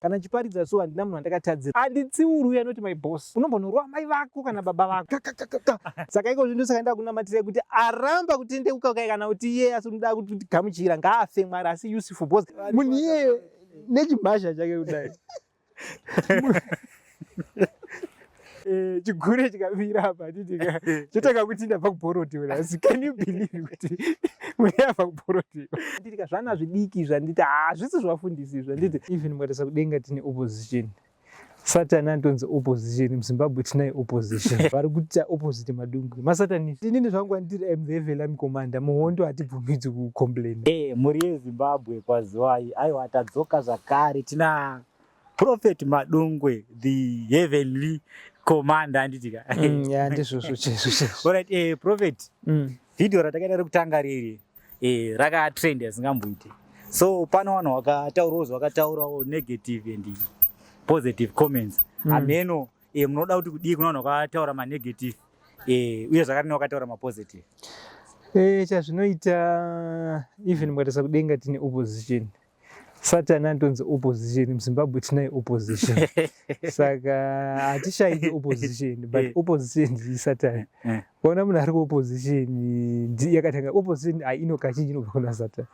Kana ndichiparidza so handina munhu wandakatadzira. Handitsiurwi uya not my boss. Unombonorova mai vako kana baba vako. Kakakakaka. Saka iko zvino saka ndakunamatirai kuti aramba kutendeuka kai kana kuti iye asi unoda kutigamuchira ngaafe Mwari asi useful because munhu iyeye nechimhazha chake kudai. Eh, chigure chikamira apa handiti ka chotanga kuti ndabva kubhorotiwa nhasi can you believe kuti mune abva kubhorotiwa handiti ka zvana zvidiki izvi handiti hazvisi zvavafundisi izvi handiti even mukatarisa kudenga tine opposition satani anotonzi opposition muzimbabwe tinaye opposition vari kuita opposite madungwe masatanist inini zvangu andiri am the heavenly army commander muhondo hatibvumidzi kucomplaina Eh, mhuri yeZimbabwe kwaziwai aiwa tadzoka zvakare tina Prophet Madungwe the heavenly commander handiti ka? Yeah, ndizvozvo chaizvo chaizvo. Alright, Prophet. Video ratakaita rekutanga riri raka trend asingamboite. So pano vanhu vakataurawo zvakataurawo negative and positive comments. Hameno munoda kuti kudii kuna vanhu vakataura ma negative uye zvakare nevakataura ma positive. Chazvinoita even mukatarisa kudenga tine opposition. Satan anotonzi opposition muZimbabwe tinaye opposition saka hatishaiki opposition but opposition ndisatan ukaona munhu ari kuopposition yakatanga opposition haino kazhinji inobva kuna Satan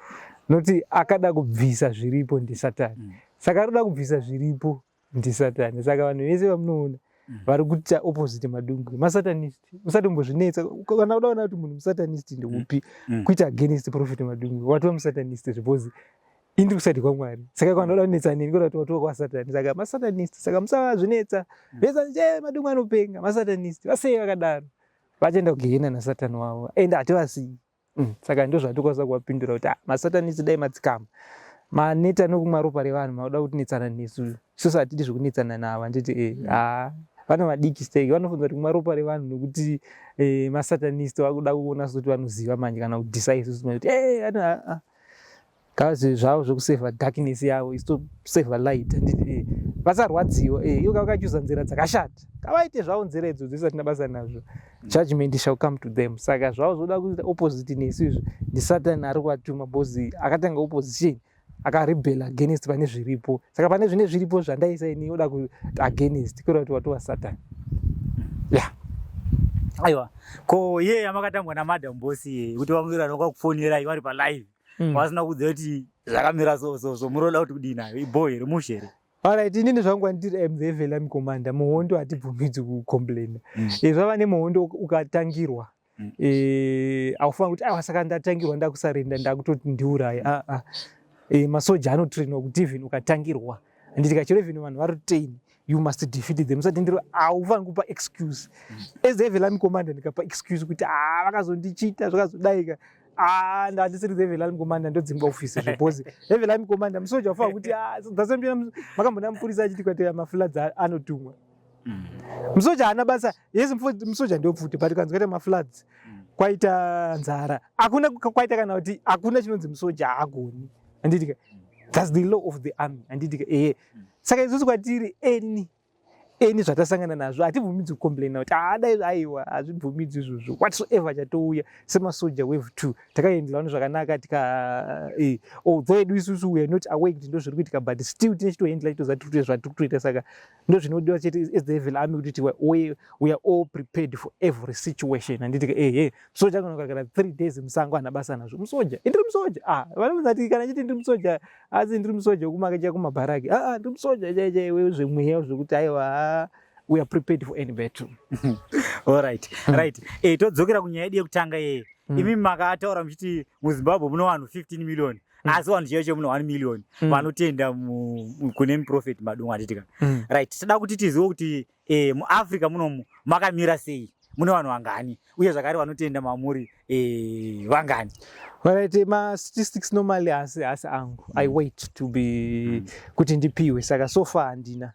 nokuti akada kubvisa zviripo ndisatan saka arikuda kubvisa zviripo ndisatani saka vanhu vese vamunoona vari kuita opposite Madungwe masatanist musatombozvinetsa kana uda kuona kuti munhu musatanist ndeupi kuita against Prophet Madungwe watova musatanist because indiri kuside kwaMwari saka kana uda kunetsa neni kuda kuti watova kwasatani saka masatanist saka musavazvinetsa vese che Madungwe anopenga masatanist vasei vakadaro vachaenda kugehena nasatani wavo ende hativasiyi Saka ndozvatikwanisa kuvapindura kuti ah, masatanist dai madzikama maneta nokumwa ropa revanhu makuda kutinetsana nesu isusu hatidi zvekunetsana navo handiti haa vana vadiki stake vanofunga kuti kumwa ropa revanhu nokuti masatanist vakuda kuona sekuti vanoziva manje kana kudhisa isusu kuti ah, ngavazive zvavo zvekusevha darkness yavo isu tosevha light handiti vasarwadziwa ivo kavakachuza nzira dzakashata ngavaite zvavo nzira idzodzo isu hatina basa nazvo judgment shall come to them saka zvavo zvoda kuita opposite nesu izvi ndisatani ari kuvatuma because akatanga opposition akarebel against pane zviripo saka pane zvine zviripo zvandaisa ini oda ku against kureva kuti watova satani yeah Aiwa ko iye yamakatambwa namadam boss iye kuti vamwira vakakufonerai vari palive vasina kuudza kuti zvakamira so so so munoda kuti kudii nayo ibho here mushe here? Alright, inini zvangu andiri am the heavenly army commander muhondo hatibvumidzi kucomplaina zvava nemuhondo ukatangirwa haufaniri kuti aiwa saka ndatangirwa ndakusarenda ndakutoti ndiuraye ah, ah. Masoja anotrainwa kuti even ukatangirwa handiti kachero even vanhu vari train you must defeat them usati ndiro haufaniri kupa excuse as the heavenly army commander ndikapa excuse kuti ah vakazondichita zvakazodaika ah ndandisiri the heavenly army commander ndodzingwa office because heavenly army commander musoja ufanira kuti ah that's makambona mupurisa achiti kwatera mafloods anotumwa musoja haana basa yes musoja ndopfuti but kanzi kwaita mafloods kwaita nzara hakuna kwaita kana kuti hakuna chinonzi musoja haagoni handiti ka that's the law of the army handiti ka ehe saka isusu kwatiri any zvatasangana nazvo hatibvumidzi kucomplaina kuti haadai aiwa hazvibvumidzi izvozvo whatsoever chatouya semasoja wave 2 takaendera vanhu zvakanaka tika although edu isusu we are not aware kuti ndo zviri kuitika but still tine chitoendera chitoziva tiri kutoita zvatiri kutoita saka ndo zvinodiwa chete as the heavenly army kuti we are all prepared for every situation handiti ka ehe musoja anogona kugara 3 days musango hana basa nazvo musoja indiri musoja ah vanofunza kuti kana chiti ndiri musoja asi ndiri musoja wekumakacha kumabharaki ah ndiri musoja chai chai wezvemweya zvekuti aiwa we are prepared for any battle. Alright, right. Todzokera kunyaya yedu yekutanga yeye. Imi makataura muchiti muZimbabwe muno vanhu 15 million asi vanhu chaivo chaivo muno 1 million vanotenda kune muprofeti Madungwe handiti ka? Right, toda kuti tizive kuti muAfrica munomu makamira sei mune vanhu vangani uye zvakare vanotenda mamuri vangani? Alright, ma statistics normally hasi angu. I wait to be kuti ndipiwe saka so far handina.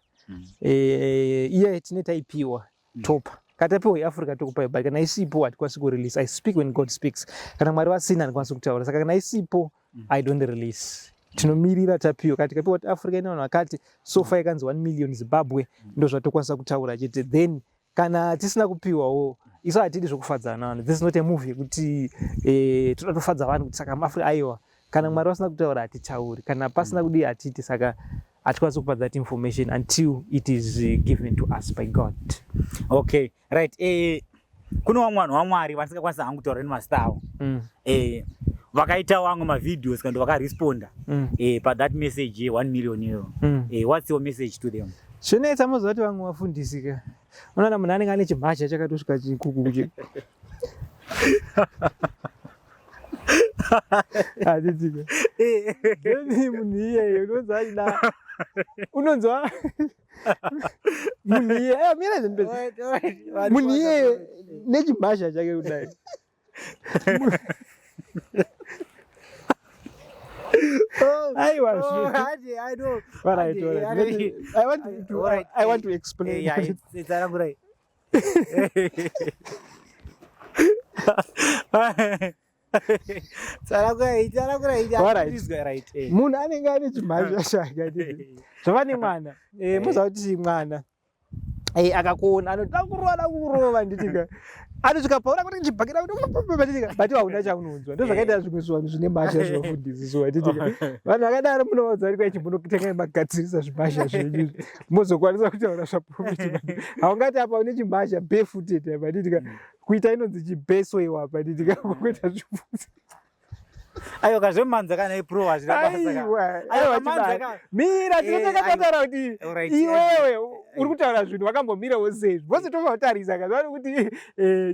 Iye tine taipiwa topa katapiwa yeAfrica tokupai but kana isipo hatikwanisi kurelease. I speak when God speaks. Kana Mwari vasina handikwanisi kutaura saka kana isipo I don't release. Tinomirira tapiwa kana tikapiwa kuti Africa ine vanhu vakati so far yakanzi 1 million Zimbabwe ndo zvatokwanisa kutaura chete then kana tisina kupiwawo isu hatidi zvokufadzana vanhu. This is not a movie yekuti toda kutofadza vanhu kuti saka muAfrica aiwa kana Mwari vasina kutaura hatitauri kana pasina kudii hatiti saka Hatikwanisi kupa that information until it is given to us by God. Okay, right. Kune vamwe vanhu vaMwari vandisingakwanisa hangu kutaura nemazita avo. Vakaita vamwe mavideos kana vakaresponda pathat message ye 1 million iyoyo. What's your message to them? Zvinetsa, moziva kuti vamwe vafundisi ka, unoona munhu anenge ane chimhazha chakatosvika chikuku che handitika. Then munhu iyeye unonzwa achida, unonzwa munhu iye, mira zvendipedza. Munhu iyeye nechimhazha chake kudai. Aiwa, Oh, I know. All right, all right. Let me, I want to, All right. I want to explain. Yeah, it's tsanangurai. Tsanangurai, tsanangurai. All right. Please, right. Munhu anenge ane chimhazha chake, handiti? Zvava nemwana, muziva kuti mwana akakuona anoda kurova, da kurova, handitika? Anosvika paura kuti chibhakira kuti handitika, but hauna chaunonzwa. Ndo zvakaita zvimwe zvivanhu zvine mhasha zvavafundisi so, handitika? Vanhu vakadaro munovaudza kuti kwai chimbonotengai magadzirisa zvimhasha zvenyu izvi, mozokwanisa kutaura zvaprofeti. Haungati apa une chimhasha barefooted apa, handitika? Kuita inonzi chibesoiwa apa, handitika? Kuita zvibvunzo. Aiwa, kazvemanza kana ipro hazvina basa ka. Aiwa, Aiwa, aiwa, kamanza chibaya. ka. Mira, tinotanga tataura kuti iwewe uri kutaura zvinhu wakambomirawo sei, bose tofa kutarisa ka zvavari kuti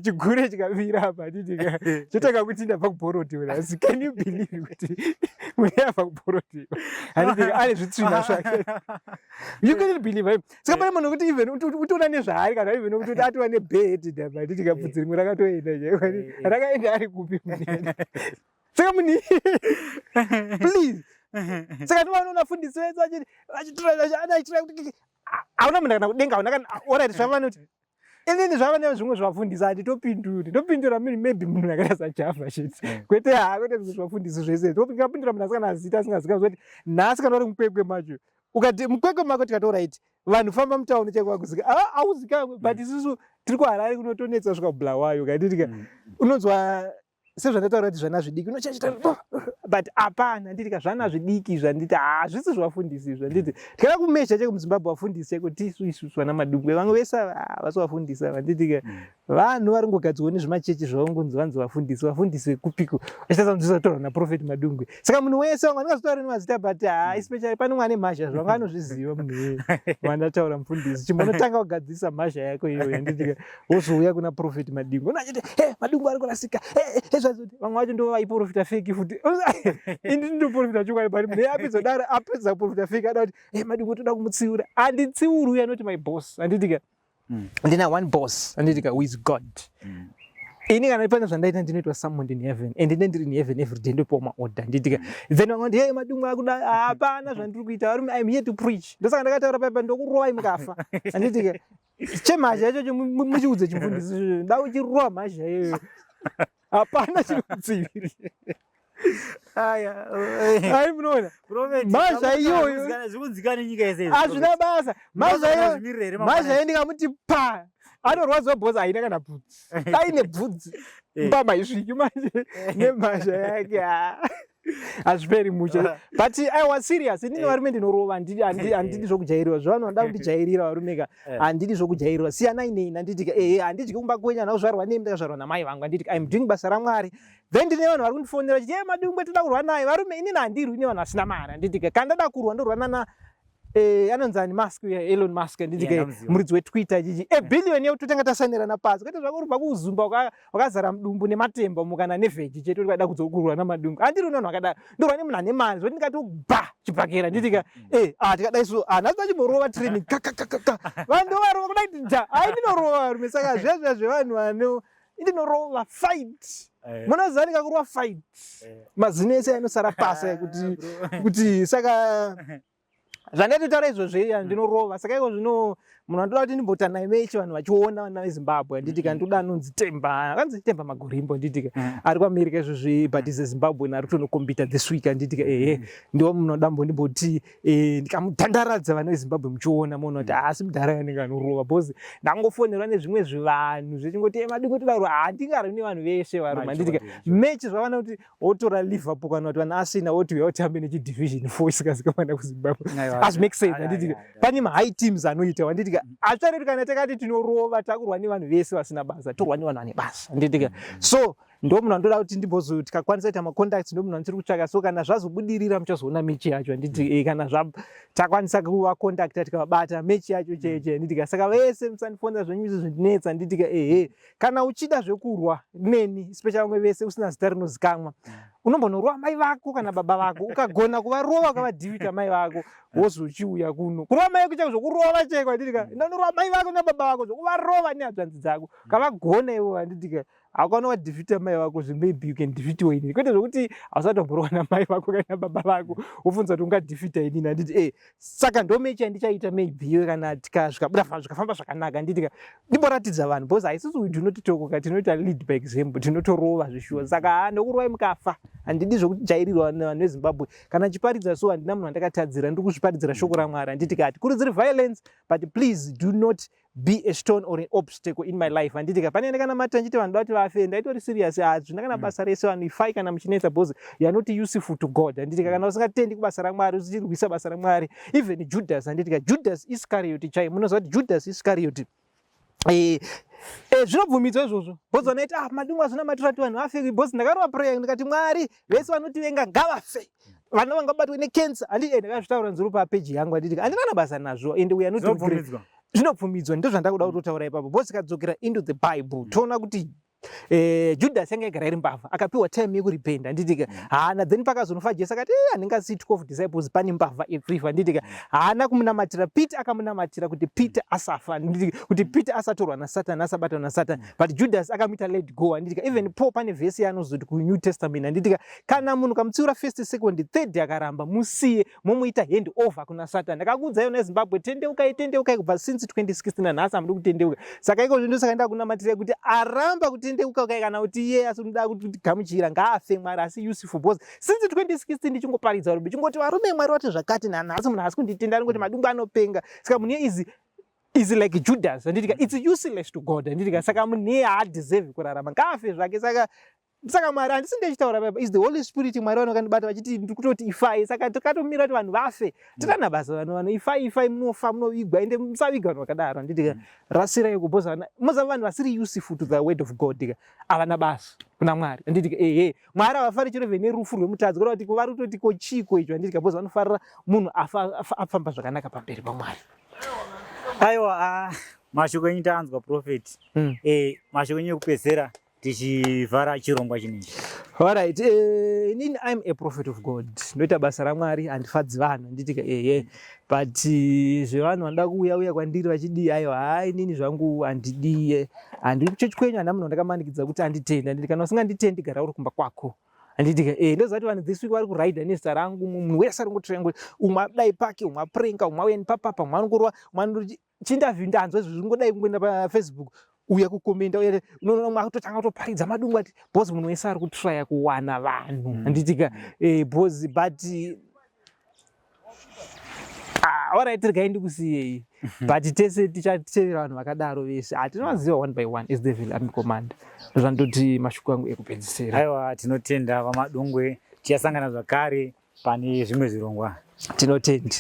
chigure chikamira apa, handitika? Chotanga kuti ndabva kuBorrowdale nhasi. Can you believe kuti mune abva kuBorrowdale, handitika? Ane zvitsvina zvake, you can't believe him. Saka pane munhu kuti even utoona nezvaari, kana even kuti atova nebeheaded apa, handitika? Bvudzi rimwe rakatoenda chaiko. Rakaenda ari kupi munhu? Saka munhu, please, saka ndovanoona fundisi vedu vachitura kuti hauna munhu kana kudenga, hauna kana. Alright, zvavanoti inini zvava nezvimwe zvavafundisi handitopinduri. Ndopindura maybe munhu akaita saJava chete, kwete, ha, kwete zvimwe zvavafundisi zvese. Ndopindura munhu asingana zita, asingazikanwi kuti nhasi kana uri muKwekwe macho, ukati muKwekwe mako tikati alright, vanhu famba mutauni chaiko vakuzika, hauzikanwi. But isusu tiri kuHarare kunotonetsa kusvika kuBulawayo, kanditika? Unonzwa sezvandataura kuti zvana zvidiki unochachita, but hapana, handitika? Zvana zvidiki zvanditi hazvisi zvavafundisi izvi, handiti? Tikada kumesha cheko muZimbabwe, vafundisi cheko tisu isusu vana Madungwe, vamwe vese havasi vafundisi ava, handitika? Vanhu vari ngogadzirwa nezvimachechi zvavo, ngonzi vanzi vafundisi. Vafundisi vekupiko vachitadza kunzwisa kutaurwa naProphet Madungwe? Saka munhu wese, vamwe andingazotaura nemazita, but ha, especially pane mwana nemhazha zvanga anozviziva munhu iyeye wandataura. Mufundisi, chimbonotanga kugadzirisa mhazha yako iyoyo, handitika? Wozouya kuna Prophet Madungwe unachiti he, Madungwe ari kurasika. He, zvazoti vamwe vacho ndo vaiprofita fake futi. Ini ndinoprofita chokwadi, but munhu apedza kudaro, apedza kuprofita fake, ada kuti he, Madungwe toda kumutsiura. Handitsiuri uya, not my boss, handitika? Ndina one boss, handitika, who is God. Ini kana pane zvandaita ndinoitwa summoned in heaven, and ine ndiri in heaven every day, ndopiwa maorder, handitika? Then vamwe vati hey, Madungwe akuda. Hapana zvandiri kuita, varume. I'm here to preach. Ndosaka ndakataura paipa, ndokurovai mukafa, handitika? Chemhazha ichocho muchiudze chimufundisi, nda uchirova mhazha iyoyo, hapana chiri kudzivirira. Aya. Ai, munoona mhazha iyoyo. Zvikunzika nenyika yese. Hazvina basa mhazha iyoyo. Mhazha iyoyo ndikamuti pa, anorwadziwa bhozi, haina kana bvudzi. Dai nebvudzi mbama isviki manje nemhazha yake, hazviperi mushe. But I was serious inini, varume, ndinorova. Handidi zvokujairirwa zvevanhu vanoda kundijairira, varume ka. Handidi zvokujairirwa, siyanai neni, handitika? Ehe, handidyi kumba kwenyu, handina kuzvarwa nemi, ndakazvarwa namai vangu, handitika? I'm doing basa raMwari. Then ndine vanhu vari kundifonera vachiti, ye, Madungwe toda kurwa naye. Varume, inini handirwi nevanhu vasina mari, handitika? Kana ndada kurwa ndorwa nana anonzi ani, Musk uya, Elon Musk, handitika? Yeah, ndamuziva. Muridzi weTwitter chichi, ebhiliyoni yekuti tasanirana pasi, kwete zvako uribva kuuzumba wakazara mudumbu nematemba umo kana nevheji chete, uri kwada kudzokurwa naMadungwe. Handiri nevanhu vakadaro, ndorwa nemunhu ane mari, zvoti ndikati ba chibhakera, nditika? Tikadai so, nhasi vachimborova training kakakakaka, vanhu ndovarova kudai da. Ai, ndinorova, varume. Saka zviya zviya zvevanhu vano, ndinorova fight. Munoziva ndikakurova fight, mazino ese anosara pasi kuti saka zvandatotaura izvozvo iya, ndinorova. Saka iko zvino munhu anotoda kuti ndimbota naye mechi, vanhu vachiona, vana veZimbabwe, handitika? Ndoda anonzi Temba, akanzi Temba Magorimbo, handitika? Ari kuAmerica izvozvi, but is a Zimbabwean, ari kutonokombita this week, handitika? Ehe, ndiwo munoda ndimboti ndikamutandaradza, vana veZimbabwe muchiona, muona kuti haasi mudhara anenge anorova, because ndangofonerwa nezvimwe zvivanhu zvechingoti, "Eh, Madungwe toda kurwa." Handingarwi nevanhu veshe, varume, handitika? Mechi zvavana kuti wotora Liverpool kana kuti vana Arsenal, woti uya utambe nechidivision 4 isingazikamana kuZimbabwe. Hazvimake sense, handitika? Pane mahigh teams anoita, handitika? Hazvitareti kana takati tinorova, takurwa nevanhu vese vasina basa, torwa nevanhu vane basa, handitika? So ndo munhu andoda kuti ndimbozo, tikakwanisa kuita macontacts, ndo munhu andiri kutsvaka. So kana zvazobudirira, muchazoona mechi yacho, handiti? Kana takwanisa kuvacontacta, tikavabata, mechi yacho chaiyo chaiyo, handitika? Saka vese musandifonera zvenyu izvi, zvindinetsa, handitika? Ehe, kana uchida zvekurwa neni, especially vamwe vese usina zita rinozikamwa, unombonorova mai vako kana baba vako. Ukagona kuvarova, ukavadefeata mai vako, wozochiuya kuno. Kurova mai vako chaiko, zvokurova chaiko, handitika? Ndanorova mai vako nababa vako, zvokuvarova nehanzvanzi dzako, ukavagona ivo, handitika? Hakwana wadefeata mai vako zve, maybe you can defeat inini, kwete zvokuti hausati wamborova namai vako kana baba vako, wofunza kuti ungadefeata inini, handiti? Saka ndo mechi yandichaita maybe iwe kana zvikabuda, zvikafamba zvakanaka, handitika? Ndimboratidza vanhu, because haisusu, we do not talk ka, tinoita lead by example, tinotorova zvishuwa. Saka ha, ndokurovai mukafa. Handidi zvokujairirwa nevanhu veZimbabwe. Kana chiparidza so, handina munhu andakatadzira, ndiri kuzviparidzira shoko raMwari, handiti? Ka hatikurudziri violence, but please do not be a stone or an obstacle in my life, handitika? Pane ndakanamata nchiti vanhu vati vafe, ndaitori serious. Hazvina kana basa rese. Vanhu ifai kana muchinetsa, because you are not useful to God, handitika? Kana usingatendi kubasa raMwari, uchirwisa basa raMwari. Even Judas, handitika? Judas Iscariot chai, munoziva kuti Judas Iscariot, zvinobvumidzwa izvozvo, because vanaiti, "Ah, Madungwe azvina matura ti vanhu vafe." Because ndakarova prayer ndikati, "Mwari, vese vanotivenga ngavafe, vana vangabatwe necancer." Handi ndakazvitaura nzuru papeji yangu, handitika? Handina kana basa nazvo and we are not Zvinobvumidzwa. Zvinobvumidzwa, ndo zvandakuda kutotaura ipapo, because tikadzokera into the Bible, toona kuti Judas yanga igara iri mbavha, akapiwa time yekurependa, handitika? Haana. Then pakazonofa Jesu, akati, "Handingasi 12 disciples pane mbavha every," handitika? Haana kumunamatira. Peter akamunamatira kuti Peter asafa, handitika? Kuti Peter asatorwa naSatani, asabatwa naSatani, but Judas akamuita let go, handitika? Even Paul pane vhesi yaanozoti kuNew Testament, handitika? Kana munhu kamutsiura first, second, third, akaramba, musiye, momuita hand over kuna Satani. Ndakakuudzai neZimbabwe, tendeukai, tendeukai kubva since 2016, nanhasi hamudi kutendeuka. Saka ikozvo ndosaka ndakunamatirai kuti aramba kutendeuka kai, kana kuti iye asi unoda kutigamuchira, ngaafe. Mwari asi useful, because since 2016 ndichingoparidza varume, chingoti, "Varume, Mwari wati zvakati," nanhasi munhu asi kunditenda, anongoti Madungwe anopenga. Saka munhu is like Judas, handitika? It's useless to God, handitika? Saka munhu iye haadeserve kurarama, ngaafe zvake. Saka Mwari, handisi ndechitaura papa, is the Holy Spirit. Mwari vanokandibata vachiti ndiri kutoti ifai. Saka takatomira kuti vanhu vafe, tirana basa. Vanhu ifai, ifai, munofa, munovigwa. Ende musaviga vanhu vakadaro, handitika? Rasirai kupoza mozava vanhu vasiri useful to the word of God ka, havana basa kuna Mwari, handitika? Ehe, Mwari havafari chero nerufu rwemutadzi, kureva kuti vari kutoti ko chiko icho, handitika? Because vanofarira munhu afamba zvakanaka pamberi paMwari. Aiwa, mashoko enyu taanzwa, prophet. Mashoko enyu ekupedzisira tichivhara chirongwa chinechi. Alright, inini I'm a prophet of God, ndoita basa raMwari, handifadzi vanhu, handitika? Ehe, but zvevanhu vanoda kuuya uya kwandiri vachidii, aiwa, hai, inini zvangu handidiye, handiri kuchechi kwenyu, handina munhu wandakamanikidza kuti anditende, handiti? Kana usinganditendi, gara uri kumba kwako, handitika? Ndoziva kuti vanhu this week vari kuraidha nezita rangu. Munhu wese ari kungotirengo, umwe adai pake, umwe apranka, umwe auya nepapapa, umwe anongorova, umwe anondoti chindavhi. Ndanzwa izvo, zvingodai kungoenda paFacebook, uya kucommenta, uya unoona umwe akutotanga kutoparidza Madungwe ati, because munhu wese ari kutraya kuwana vanhu, handitika? Because but ah, alright, regai ndikusiyei, but tese tichatevera vanhu vakadaro vese, hatinovaziva one by one as the army command. Zvandoti mashoko angu ekupedzisira. Aiwa, tinotenda, VaMadungwe. Tichasangana zvakare pane zvimwe zvirongwa. Tinotenda.